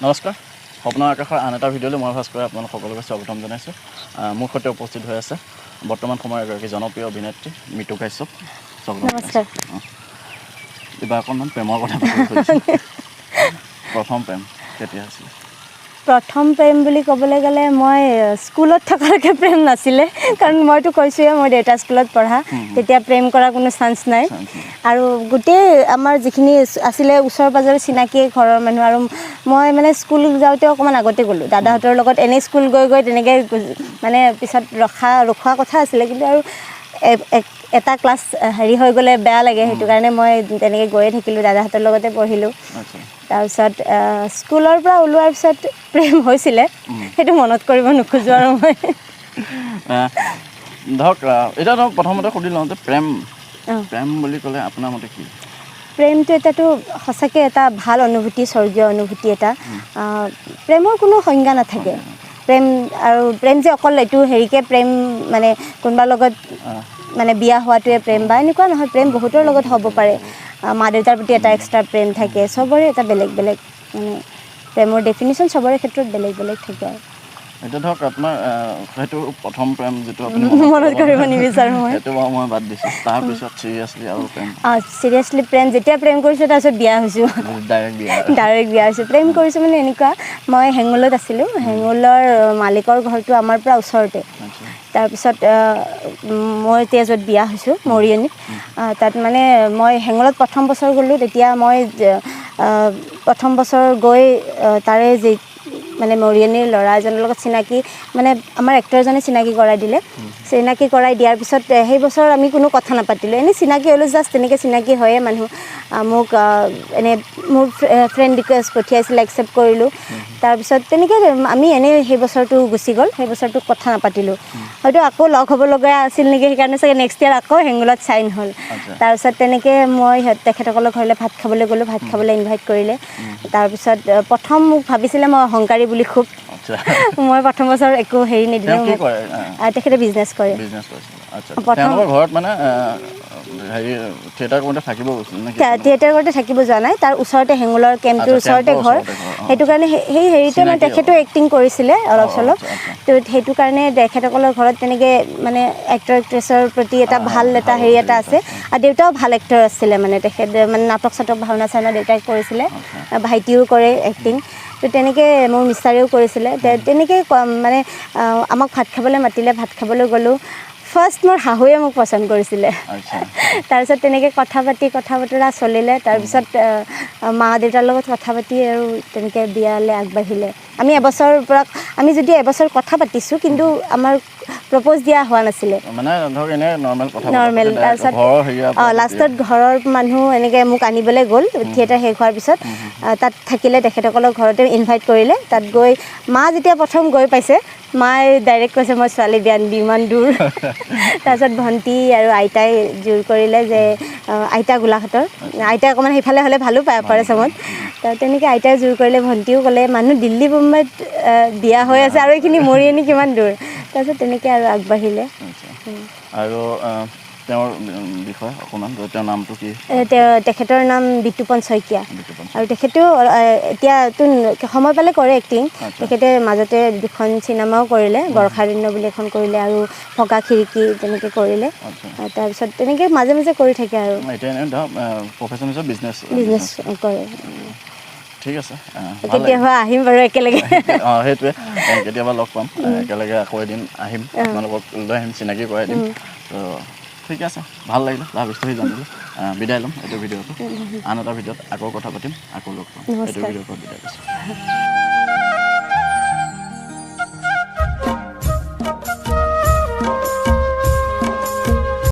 নমস্কাৰ, সপোনৰ আকাশৰ আন এটা ভিডিঅ'লৈ মই ভাস্কৰে আপোনালোক সকলোকে স্বাগতম জনাইছোঁ। মোৰ সৈতে উপস্থিত হৈ আছে বৰ্তমান সময়ৰ এগৰাকী জনপ্ৰিয় অভিনেত্ৰী মিতু কাশ্যপ। স্বাগতম। নমস্কাৰ। কিবা অকণমান প্ৰেমৰ কথা পাতিব খুজিছোঁ। প্ৰথম প্ৰেম কেতিয়া হৈছিলে? প্ৰথম প্ৰেম বুলি ক'বলৈ গ'লে মই স্কুলত থকালৈকে প্ৰেম নাছিলে, কাৰণ মইতো কৈছোঁৱে মই দেউতা স্কুলত পঢ়া, তেতিয়া প্ৰেম কৰাৰ কোনো চান্স নাই। চান্স নাই। আৰু গোটেই আমাৰ যিখিনি আছিলে ওচৰ পাজৰে চিনাকি ঘৰৰ মানুহ, আৰু মই মানে স্কুল যাওঁতে অকণমান আগতে গ'লোঁ দাদাহঁতৰ লগত, এনেই স্কুল গৈ গৈ তেনেকৈ মানে পিছত ৰখোৱা কথা আছিলে, কিন্তু আৰু এটা ক্লাছ হেৰি হৈ গ'লে বেয়া লাগে, সেইটো কাৰণে মই তেনেকৈ গৈয়ে থাকিলোঁ, দাদাহঁতৰ লগতে পঢ়িলোঁ। তাৰপিছত স্কুলৰ পৰা ওলোৱাৰ পিছত প্ৰেম হৈছিলে, সেইটো মনত কৰিব নোখোজোঁ আৰু মই। ধৰক এতিয়া ধৰক প্ৰথমতে সুধি লওঁ যে প্ৰেম প্ৰেম বুলি ক'লে আপোনাৰ মতে কি? প্ৰেমটো এটাতো সঁচাকৈ এটা ভাল অনুভূতি, স্বৰ্গীয় অনুভূতি এটা। প্ৰেমৰ কোনো সংজ্ঞা নাথাকে। প্ৰেম আৰু প্ৰেম যে অকল এইটো হেৰিকে প্ৰেম মানে কোনোবাৰ লগত মানে বিয়া হোৱাটোৱে প্ৰেম বা এনেকুৱা নহয়, প্ৰেম বহুতৰ লগত হ'ব পাৰে। মা দেউতাৰ প্ৰতি এটা এক্সট্ৰা প্ৰেম থাকে, চবৰে এটা বেলেগ বেলেগ মানে প্ৰেমৰ ডেফিনিশ্যন চবৰে ক্ষেত্ৰত বেলেগ বেলেগ থাকে। আৰু এতিয়া ধৰক আপোনাৰ সেইটো প্ৰথম প্ৰেম যিটো আপুনি মনত কৰিব নিবিচাৰোঁ মই। সেইটো বাৰু মই বাদ দিছোঁ। তাৰপিছত চিৰিয়াছলি আৰু প্ৰেম? চিৰিয়াছলি প্ৰেম যেতিয়া প্ৰেম কৰিছোঁ তাৰপিছত বিয়া হৈছোঁ। ডাইৰেক্ট বিয়া? ডাইৰেক্ট বিয়া হৈছোঁ। প্ৰেম কৰিছোঁ মানে এনেকুৱা, মই হেঙুলত আছিলোঁ, হেঙুলৰ মালিকৰ ঘৰটো আমাৰ পৰা ওচৰতে। তাৰপিছত মই এতিয়া য'ত বিয়া হৈছোঁ মৰিয়নিত, তাত মানে মই হেঙুলত প্ৰথম বছৰ গ'লোঁ, তেতিয়া মই প্ৰথম বছৰ গৈ তাৰে যি মানে মৰিয়নিৰ ল'ৰা এজনৰ লগত চিনাকি, মানে আমাৰ এক্টৰজনে চিনাকি কৰাই দিলে। চিনাকি কৰাই দিয়াৰ পিছত সেই বছৰ আমি কোনো কথা নাপাতিলোঁ, এনেই চিনাকি হ'লোঁ, জাষ্ট তেনেকৈ চিনাকি হয়ে মানুহ। মোক এনেই মোৰ ফ্ৰেণ্ড ৰিকুৱেষ্ট পঠিয়াইছিলে, একচেপ্ট কৰিলোঁ। তাৰপিছত তেনেকৈ আমি এনেই সেই বছৰটো গুচি গ'ল, সেই বছৰটো কথা নাপাতিলোঁ। হয়তো আকৌ লগ হ'ব লগা আছিল নেকি, সেইকাৰণে চাগে নেক্সট ইয়েৰ আকৌ হেঙুলত চাইন হ'ল। তাৰপিছত তেনেকৈ মই তেখেতসকলৰ ঘৰলৈ ভাত খাবলৈ গ'লোঁ, ভাত খাবলৈ ইনভাইট কৰিলে। তাৰপিছত প্ৰথম মোক ভাবিছিলে মই অহংকাৰী বুলি খুব। মই প্ৰথম বছৰ একো হেৰি নিদিলোঁ। তেওঁ কি মোক কৰে? তেখেতে বিজনেছ কৰে। বিজনেছ কৰিছিলে, আচ্ছা। প্ৰথম তেওঁলোকৰ ঘৰত মানে হেৰি থিয়েটাৰ কৰোঁতে থাকিব গৈছিল নেকি? থিয়েটাৰ কৰোঁতে থাকিব যোৱা নাই, তাৰ ওচৰতে হেঙুলৰ কেম্পটোৰ ওচৰতে কেম্পৰ ঘৰ। ওচৰতে ঘৰ, অ। সেইটো কাৰণে সেই হেৰিতে মানে চিনাকি। তেখেতো এক্টিং কৰিছিলে অলপ চলপ। আচ্ছা, আচ্ছা। তো সেইটো কাৰণে তেখেতসকলৰ ঘৰত তেনেকৈ মানে এক্টৰ এক্ট্ৰেছৰ প্ৰতি এটা ভাল এটা ভাল হেৰি এটা হেৰি আছে। এটা। আৰু দেউতাও ভাল এক্টৰ আছিলে, মানে তেখেতে মানে নাটক চাটক ভাওনা চাওনা দেউতাই কৰিছিলে, ভাইটিও কৰে এক্টিং। তো তেনেকৈ মোৰ মিষ্টাৰেও কৰিছিলে। তেনেকৈ মানে আমাক ভাত খাবলৈ মাতিলে, ভাত খাবলৈ গ'লোঁ। ফাৰ্ষ্ট মোৰ শাহুৱে মোক পচন্দ কৰিছিলে। তাৰপিছত তেনেকৈ কথা পাতি কথা বতৰা চলিলে। তাৰপিছত মা দেউতাৰ লগত কথা পাতি আৰু তেনেকৈ বিয়ালৈ আগবাঢ়িলে। আমি এবছৰৰ পৰা, আমি যদি এবছৰ কথা পাতিছোঁ, কিন্তু আমাৰ প্ৰপ'জ দিয়া হোৱা নাছিলে। মানে ধৰক এনেই নৰ্মেল কথা বতৰা নৰ্মেল। পাতে, direct তাৰপিছত ঘৰৰ হেৰিয়াৰ পৰা লাষ্টত ঘৰৰ মানুহ এনেকৈ মোক আনিবলৈ গ'ল থিয়েটাৰ শেষ হোৱাৰ পিছত। তাত থাকিলে, তেখেতসকলৰ ঘৰতে ইনভাইট কৰিলে। তাত গৈ মা যেতিয়া প্ৰথম গৈ পাইছে, মায়ে ডাইৰেক্ট কৈছে মই ছোৱালী বিয়া নিদিওঁ ইমান দূৰ। তাৰপিছত ভণ্টি আৰু আইতাই জোৰ কৰিলে যে, আইতা গোলাঘাটৰ, আইতাই অকণমান সেইফালে হ'লে ভালো পায় আপাৰ আছামত। তো তেনেকৈ আইতাই জোৰ কৰিলে, ভণ্টিও ক'লে মানুহ দিল্লী বোম্বাইত বিয়া হৈ আছে আৰু এইখিনি মৰিয়নি কিমান দূৰ। তাৰপিছত তেনেকৈ আৰু আগবাঢ়িলে। আৰু তেওঁৰ বিষয়ে অকণমান, তেওঁৰ নামটো কি? তেখেতৰ নাম বিতুপন শইকীয়া। বিতুপন। আৰু তেখেতেও এতিয়াতো সময় পালে কৰে এক্টিং। তেখেতে মাজতে দুখন চিনেমাও কৰিলে, বৰ্ষাৰণ্য বুলি এখন কৰিলে আৰু ভগা খিৰিকী তেনেকৈ কৰিলে। তাৰপিছত তেনেকৈ মাজে মাজে কৰি থাকে আৰু। এতিয়া এনেই ধৰক প্ৰফেশ্যন হিচাপে বিজনেছ? বিজনেছ কৰে। ঠিক আছে, ভাল। কেতিয়াবা আহিম বাৰু একেলগে। অঁ, সেইটোৱে, কেতিয়াবা লগ পাম একেলগে, আকৌ এদিন আহিম, আপোনালোকক লৈ আহিম, চিনাকি কৰাই দিম। তো ঠিক আছে, ভাল লাগিলে, লাভ ষ্টৰী জানিলোঁ। বিদায় ল'ম এইটো ভিডিঅ'টো। আন এটা ভিডিঅ'ত আকৌ কথা পাতিম, আকৌ লগ পাম। এইটো নমস্কাৰ। ভিডিঅ'ৰ পৰা বিদায় লৈছোঁ।